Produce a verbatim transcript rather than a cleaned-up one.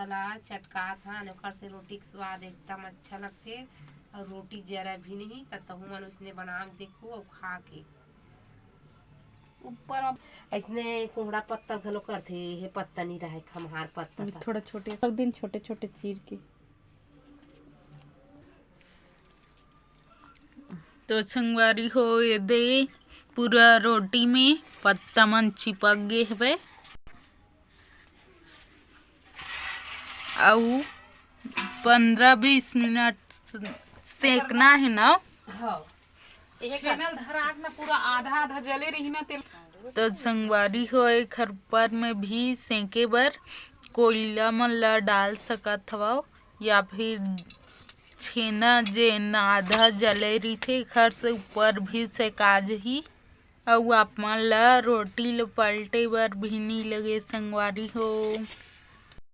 ला चटकात हन, ओकर से रोटी के स्वाद एकदम अच्छा लगथे। और रोटी जरा भी नहीं, त तहू मन उसने बना के देखू और खा के। ऊपर अब ऐसने कोहड़ा पत्ता घलो करथे, ये पत्ता नहीं रहे, खम्हार पत्ता अभी था। थोड़ा छोटे, एक दिन छोटे छोटे चीर के। तो संगवारी हो, ये दे पूरा रोटी में पत्ता मन चिपक गए हवे। अउ पंद्रह बीस मिनट सेकना है ना। हाँ। छेनल धराक ना पूरा आधा आधा जले रही ना तेल। तो संगवारी हो, एखर ऊपर में भी सेके बर कोयला मन ला डाल सकत हवव, या फिर छेना जेन आधा जले रहिथे, एखर से ऊपर भी सेका जही। अउ आप मन ला रोटी ल पलटे बर भी नी लगे संगवारी हो।